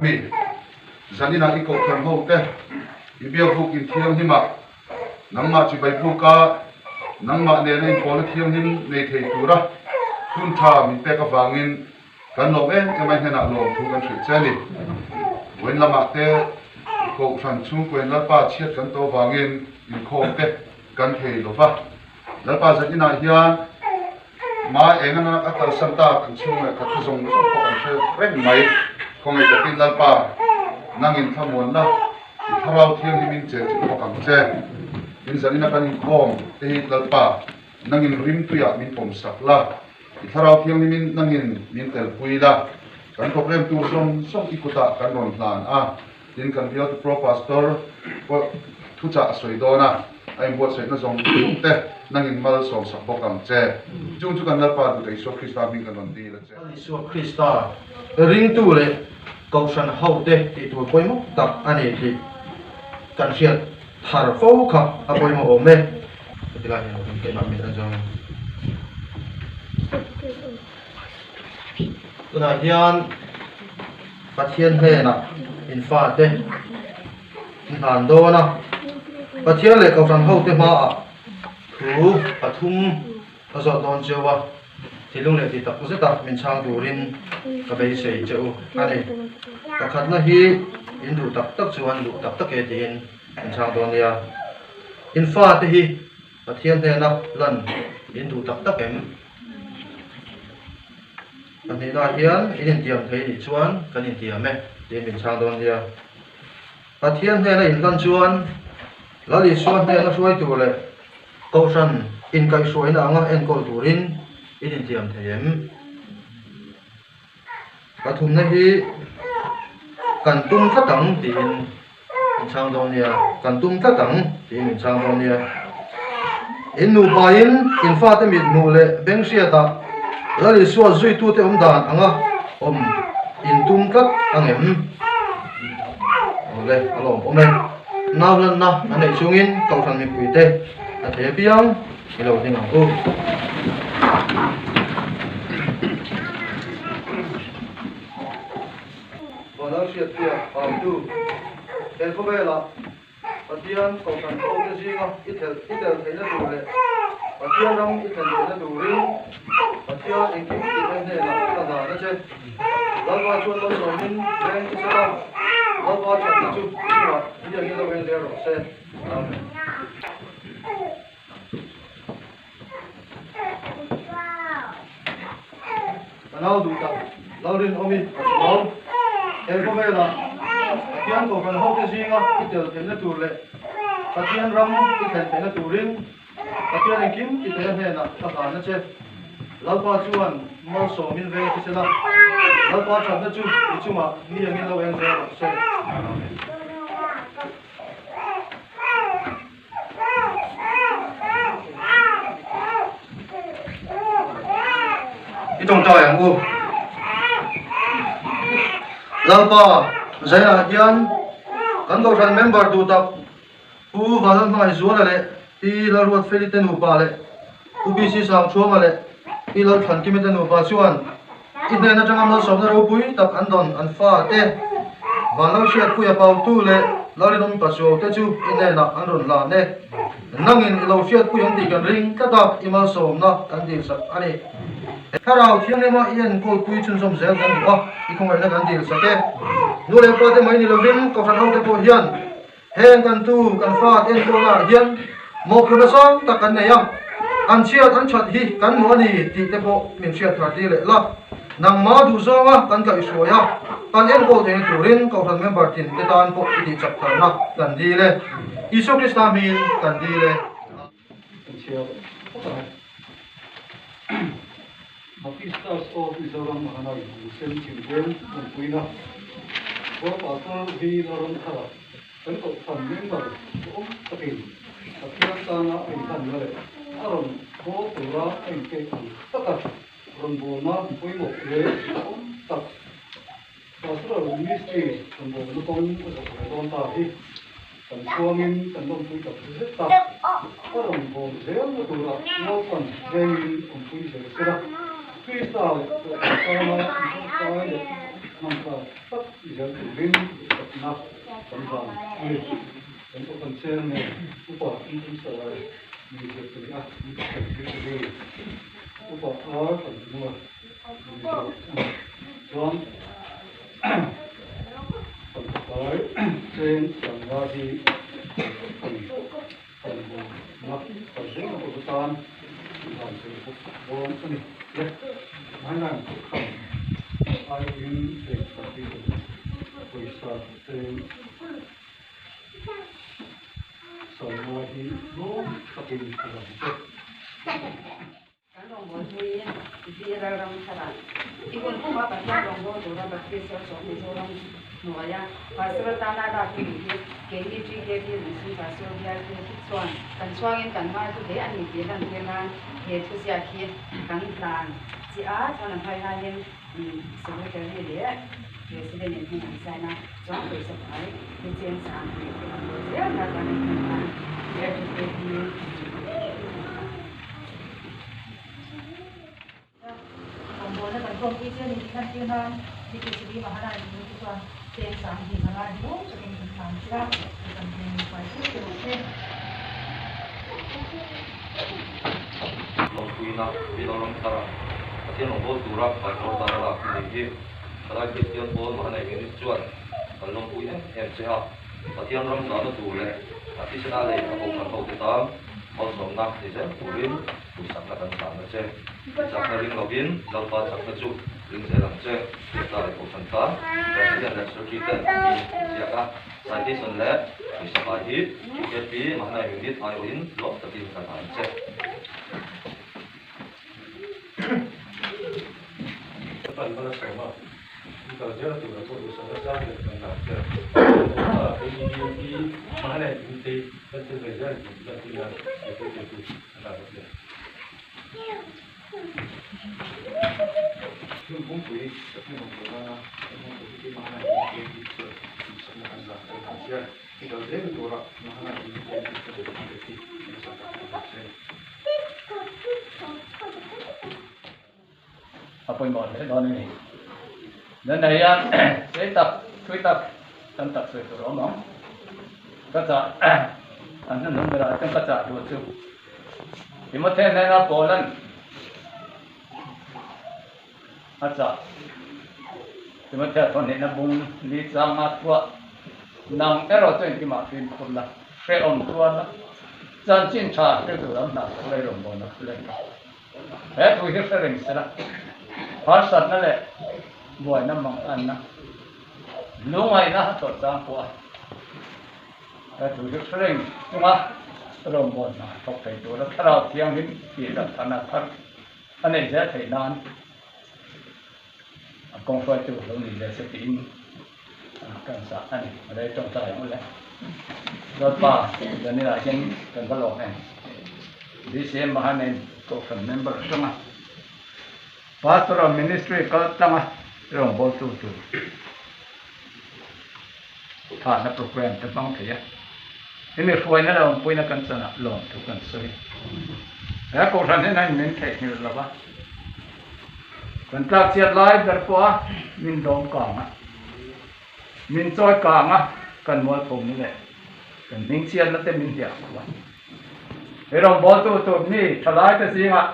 Mi, zaninah i kohhran ho te, i biakbuk inthianghlimah nangmah chibai buka nangmah nena inpawlna thianghlim nei thei tura hun tha min pek avangin kan lawm em em a, i hnenah lawmthu kan hrilh che a ni. Vawiin lamah te kohhran chhungkuain Lalpa chhiat kan to avangin inkhawm te kan thei lo va. Lalpa zaninah hian Ma eng anga a kalsan tak an chhung leh ka thu zawng zawng pawh kan hre reng mai. Khawngaih takin Lalpa, nangin thlamuanna i thlarau thianghlimin che chilh bawk ang che. Tin zanina kan inkhawm te hi Lalpa, nangin rimtuiah min pawm sak la, i thlarau thianghlimin nangin min telpui la, kan program tur zawng zawng i kutah kan rawn hlan a. Tin, kan bialtu Pro Pastor pawh thuchah a sawi dawn a, a inbuatsaihna zawng zawng te nangin malsawm sak bawk ang che. Chung chu kan Lalpa duhte Isua Krista hming kan rawn dil a che. Lal Isua Krista ringtu leh Kohhran hote tih tur pawimawh tak a ni tih kan hriat thar fo kha a pawimawh awm e. Heti lai hian kan keimah min a zawng. Tunah hian Pathian hnenah in fate in hlan dawn a, Pathian leh Kohhran hote hmaah thu pathum a zawt dawn cheu a, thinlung leh ti tak zeta min chhang turin ka beisei che u a ni. Pakhatna hi in duh tak tak chuan duh tak tak e tiin min chhang dawn nia. In fate hi Pathian hnena lan in duh tak tak em? Pahnihnaah hian in intiam thei nih chuan kan intiam e tiin min chhang dawn nia. Pathian hnena inhlan chuan Lal Isua hnena hruai tur leh Kohhran inkaihhruaina anga enkawl turin in intiam thei em? Pathumna hi kan tum tlat ang tiin min chhang dawn nia, kan tum tlat ang tiin min chhang dawn nia. In nupain in fate mit hmuh leh beng hriatah Lal Isua zuitute awm dan anga awm in tum tlat ang em? Awle, a lawmawm e. Nauhlanna a neih chungin Kohhran mipuite a thei apiang I lo ding ang u. Vanlal hriatpuia Pautu, He khawvelah Pathian Kohhran hote zinga i thelh i tel theihna tur leh Pathian ram i thlen theihna turin Pathian engkim tihna hnenah ka hlan a che. Lalpa chuan malsawmin veng i sela, Lalpa thatna chu i chungah biakin lo eng zel rawh se. Amen. Ka nau duh tak, Lalrinawmi a chhuau. He khawvelah Pathian Kohhran hote zinga i tel theihna tur leh Pathian ram i thlen theihna turin Pathian engkim ti theia hnenah ka hlan a che. Lalpa chuan malsawmin veng a sela, Lalpa thatna chu i chungah mi angin lo eng zel rawh se. Amen. I tawngtai ang u. Lalpa Zainah hian kan Kohhran member duh tak Pu Vanlalhmangaihzuala leh Pi Lalruatfeli te nupa leh Pu BC Sangchhuanga leh Pi Lalthankimi te nupa chuan i hnen atanga malsawmna ropui tak an dawn an fa te Vanlalhriatpuia Pautu leh Lalrinawmi Pachuau te chu i hnenah an rawn hlan e. Nangin i lo hriatpui ang tih kan ring tlat a, i malsawmna kan dilsak a ni. Thlarau Thianglima i enkawlpui chhunzawm zel kan duh a, i khawngaihna kan dilsak e. Nu leh pa te mai ni lovin Kohhran hote pawh hian Heng kan tu kan fa te enkawlna ah hian mawhphurhna sang tak kan nei a, an chhiat an that hi kan hmu a ni tih te pawh min hriat thar tir leh la. Nangma duh zawnga kan kaihhruai a, kan enkawl theihna turin Kohhran member tin te tan pawh i tih chak tharna kan dil e. Isua Krista hmingin kan dil e. Kan chhiar phawt ang. Baptist Church of Mizoram Mahanai Lungsen Chhimveng awmpuina Pro Pastor V Lalramthara kan kohhran member duhawm takin Pathian tana a inhlanna leh a rawn bawl tura a inpek ang taka rawnbawlna pawimawh leh duhawm tak Pastoral Ministry rawnbawlna kawng a zawh ve dawn ta hi kan chhuangin kan lawmpui tak zet a, a rawn bawl zelna tura Lalpan vengin awmpui zel sela, Krista leh Kohhran tana inhawngkai leh. Hman tlak tak zel turin duhsakna kan vang a ni. Kan kohhran chairman Upa Engkim Salai Mizir ka ni a, min kohhran secretary Upa R Tlanzimua Mizir a ni. Chuan tangka pai cheng sanga hi kohhran rawngbawlna kal zelna tur atan dan thei bawk dawn a ni. Le Mahinang kohhran aiawhin heng citation pawisa cheng sanga hi tlawm takin a dang che. Kan rawngbâwl hnuiin Pi Lalram Tharah i hun puma Pathian rawngbâwl tura Baptist Church of Mizoram hnuaia Pastor atana lak i nih hi keini TKP Lungsun Pastor bial te hi chuan kan chhuangin kan ngai hlu hle a ni tih lantir nan he thuziak hi kan hlan chiah a, chuan a hmai laiin Secretary leh President in hming an sign a, chuan pawisa fai ni cheng sang tih i rawngbâwl zel na tan in hming an TKP. Rawngbawlna kan hlawmpui che a ni tih lantir nan BTCB Maharaj in te chuan cheng sang hnih panga hi lawm takin kan hlan che a, kan hmel fai theuh te rawh se. Lawmpuina Mizoram thara Pathian rawngbâwl tura Pastor tana lak a nih hi. Thalai Kristian pawl Mahanai Unit chuan kan lawmpui em em che a, Pathian ram zahna tur leh a thisena lei a kohhran hote tan malsawmna ni zel turin puisakna kan hlan a che. I chakna ring lovin Lalpa chakna chu ring zel ang che. Krista leh Kohhran tan President leh Secretary ten min inziak a, Citation leh puisakai hi TKP Mahanai Unit aiawhin lawm takin kan hlan a che. Ka pan hmana sawm a, i kal zel tur a pawh duhsakna sang leh kan dah che. Kan awm kha AEDP Mahanai Unit te kan tel ve zel tih lantir nan he thil te chu a dah bawk le. Hmun pumpuii Pathian rawngbâwl nana kan hmang tur hi Mahanai Unit te hi chuan duhsakna kan zah kan hlan che a, i kal zel tura Mahanai Unit te hi kan tel ve tih kan zah kan hlan che. A pawimawh hle dawn a ni. Nan nei hian sei tak, thui tak, tam tak sawi tur a awm ang. Ka chah an hnuhnung berah chuan ka chah duh chu Timothy hnena Paulan a chah Timothea thawhnihna bung li changa thuah nang erawh chu engkimah fimkhur la, hrehawm tuar la, chanchin tha hriltu lam hna thawk lei rawngbawlna thu leng la. He thu hi hre reng sela, harsatna leh buaina manganna, lungaihna a tawrh chang pawh a he thu hi hre reng chunga rawngbawlna thawk thei tura thlarau thianghlim tih lam thana thar a neih zel theih nan a kawng hruaitu lo ni ve se tiin kan sah a ni. Rei tawngtai ang ule. Lalpa Daniel-ah hian kan va lawm em? BCM Mahanen Kohhran member atanga Pastoral Ministry kal tlanga rawngbawltu tur thahna program te hmang thei a. Hemi hruaina leh awmpuina kan chanah lawmthu kan sawi. He kohhran hian a inmin theihnghilh lo va, kan tlak chiat lai ber pawha min dawm kang a, min chawi kang a, kan mualphumna leh kan hmingchhiatna te min hliah khawp a. He rawngbawltu tur mi thalai te zingah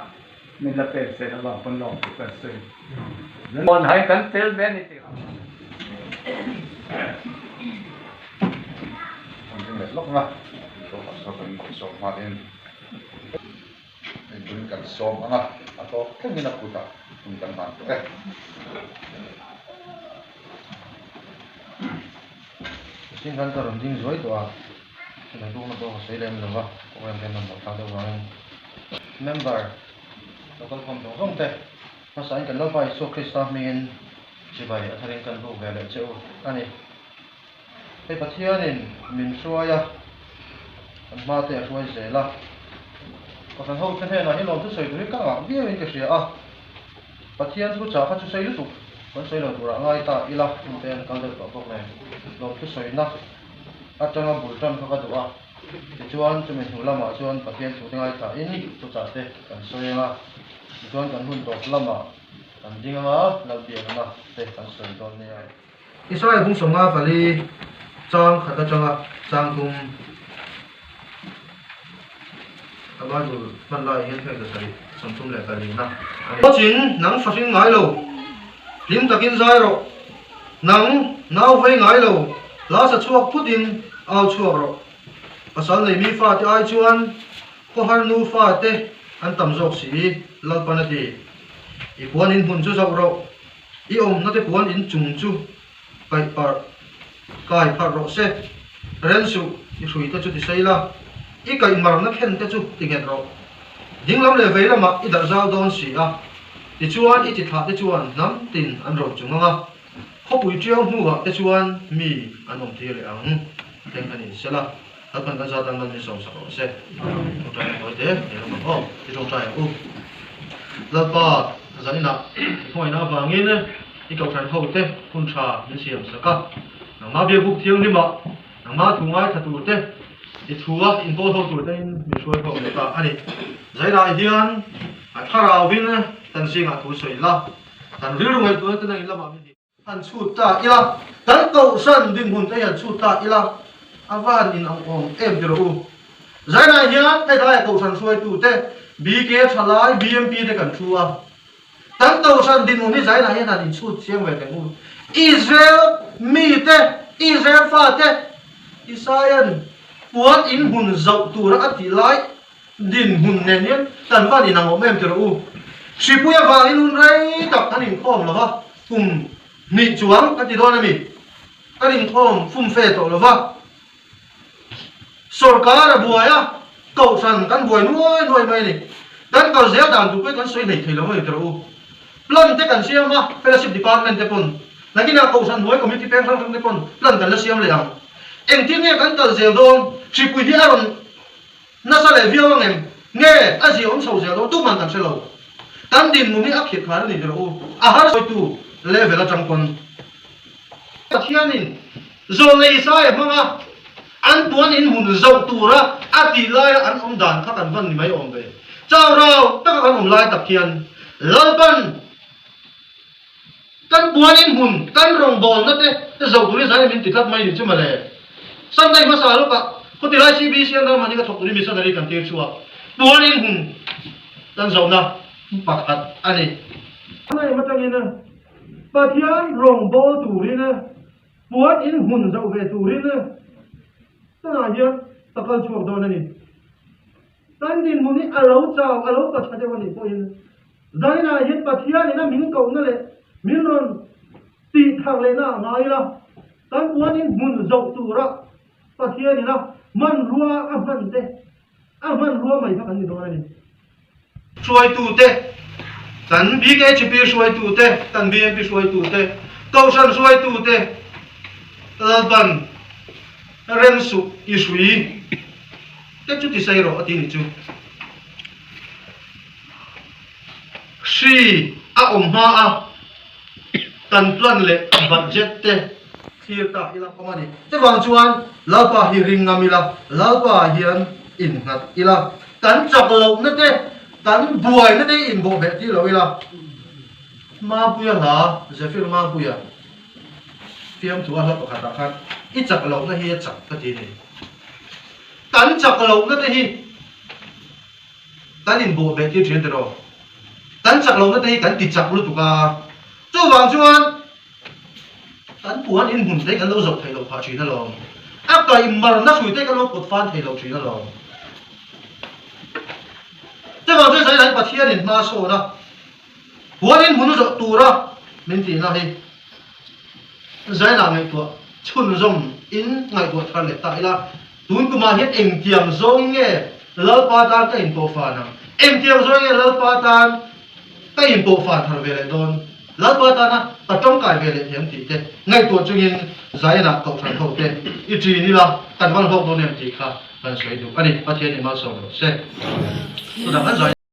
min la pek zel avang pawn lawmthu kan sawi. Rawn hai kan tel ve a ni tih. An ring leh lawk na, Rawh saw kan sawm hmain engtin kan sawm ang a, a tawp thlengin a kutah hun kan hlan tawh e. Mihring khan ka rawn ding zuai tawh a, chumi bukna pawh ka sawi lem lo va, program te an rawn thlak deuh vangin member local khawm zawng zawng te hmasain kan Lalpa Isua Krista hmingin chibai a tharin kan buk ve leh che u a ni. Hei Pathianin min hruai a, kan hma te a hruai zel a, Kohhran ho te hnenah hi lawmthu sawi tur hi ka ngah viauin ka hria a, Pathian thu chah kha chu sawi lutuk kan sawi lo turah ngai ta ila hun te an kal deuh tawh bawk nen lawmthu sawina atanga bul tan kha ka duh a, tichuan chumi hnu lamah chuan Pathian thu te ngaithlain thuchah te kan sawi ang a, tichuan kan hun tawp lamah. Kan ding anga Lalpianana te kan sawi dawn nia. Israel bung 54 chang khat atanga chang tum a Bible hman laiah hian phek zasarih 34 na a ni. Chin nang fahring ngai lo, hlim takin zai rawh, nang nau vei ngai lo, hla sa chhuak phutin au chhuak rawh. Pasal nei mi fate ai chuan khawhar nu fate an tam zawk si, Lalpan a ti. I puan in hmun chu zoh rawh, i awmna te puan in chung chu kaih parh, kai pharh rawh se. Ren suh, i hrui te chu ti sei la, i kaih marna khen te chu ti nghet rawh. Dinglam leh vei lamah i darh zau dawn si a, tichuan i chi thlah te chuan hnam tin an ro chung ang a, khawpui tiau hnuah te chuan mi an awm tir leh ang. Teng an insel a, Lalpan kan zat an man min sawmsak rawh se. Tawngtai ang hawi te, nei rawng ang aw, i tawngtai ang u. Lalpa, zaninah i khawngaihna avangin i kohhran ho te hun tha min siam sak a. Nangmah biakbuk thianghlimah nangmah thu ngaithla tur te, i thua inpawl ho tur tein min hruai khawm leh ta a ni. Zainah hian a thlarauvin kan zingah thu sawi la, kan rilru ngaihtuahna te nangin lamah min. Han chhut ta ila, kan kohhran dinhmun te hi han chhut ta ila, a van in ang awm em ti rawh u. Zainah hian hetlaiah kohhran hruaitu te, BK Thalai, BMP te kan thu a. Kan kohhran dinhmun hi zainah hian han inchhut chiang ve teh u. Israel mite, Israel fate, Isaia'n puan in hmun zauh tura a tih lai Dinhmun nen hian kan van inang awm em ti rawh u. Hripui avangin hun rei tak kan inkhawm lo va, kum hnih chuang ka ti dawn a mi, kan inkhawm fum fe tawh lo va. Sorkar a buai a, kohhran kan buai nuai nuai mai a ni. Kan kal zel dan tur pawh hi kan sawi hlei thei lo a ni ti rawh u. Plan te kan siam a, fellowship department te pawn, nakinah kohhran hnuai committee peng hrang hrang te pawn plan kan la siam leh ang. Engtin nge kan kal zel dawn? Hripui hi a rawn. Nasa leh viau ang em? Nge a zia awm chho zel dawn tuman kan hre lo. Kan dinhmun hi a khirh khan a ni rawh u. A har sawitu level atang pawn. Pathianin Zawlnei Isaia hmanga an puan in hmun zoh tura a tih laia an awm dan kha kan van ni mai awm ve. Chau rau taka kan awm lai tak hian Lalpan Kan puan in hmun, kan rawngbawlna te zoh turin zai min ti tlat mai ni chu mawle. Sunday hmasa lawkah khawtilai CBC an ramah ni ka thawk turin missionary kan tir chhuak. Puan in hmun kan zohna pakhat a ni. Hei atangin Pathian rawngbâwl turin puan in hmun zoh ve turin tunah hian ka kal chhuak dawn a ni. Kan dinhmun hi a lo chau, a lo pa tha deuh a nih pawhin Zainah hian Pathianin a min kohna leh min rawn tih thar lehna a ngai ila, kan puanin hmun zoh tura Pathianin a hmanrua a hman te, a hmanrua mai kha kan ni dawn a ni. Hruaitute, kan BKHP hruaitute, kan BMP hruaitute, Kohhran hruaitute, Lalpan rem suh i hrui te chu ti sei rawh a ti ni chu. Hri a awm hma a, kan plan leh budget te thlir ta ila awm a ni. Chuvang chuan Lalpa hi ring ngam ila, Lalpa ah hian innghat ila, kan chak lohna te, kan buaina te hi inbawh beh tir lo ila. Mapuia hla, Zephyr Mapuia fiamthu a hla pakhatah khan i chak lohna hi a chak ka ti a ni. Kan chak lohna te hi Kan inbawh beh tir thin tiraw? Kan chak lohna te hi kan ti chak lutuk a, chuvang chuan kan puan inhmun te hi kan lo zawh theih loh phah thin alawm. A kaih marna hrui te hi kan lo pawt fan thei lo thin alawm. Chuvang chuan Israel hian Pathianin hma a sawn a, puan inhmun zawh tura min tihna hi Zainah ngaihtuah chhunzawm in ngaihtuah thar leh ta ila, tun kumah hian engtiang zawng nge Lalpa tan ka inpawh fan ang? Engtiang zawng nge Lalpa tan ka inpawh fan thar ve leh dawn? Lalpa tana ka tawngkai ve leh thiam tih te ngaihtuah chungin Zainah kohhran ho te i ṭin ila kan van hlawk dawn em tih kha kan sawi duh a ni. Pathian i malsawm rawh se. Chutah kan Zain.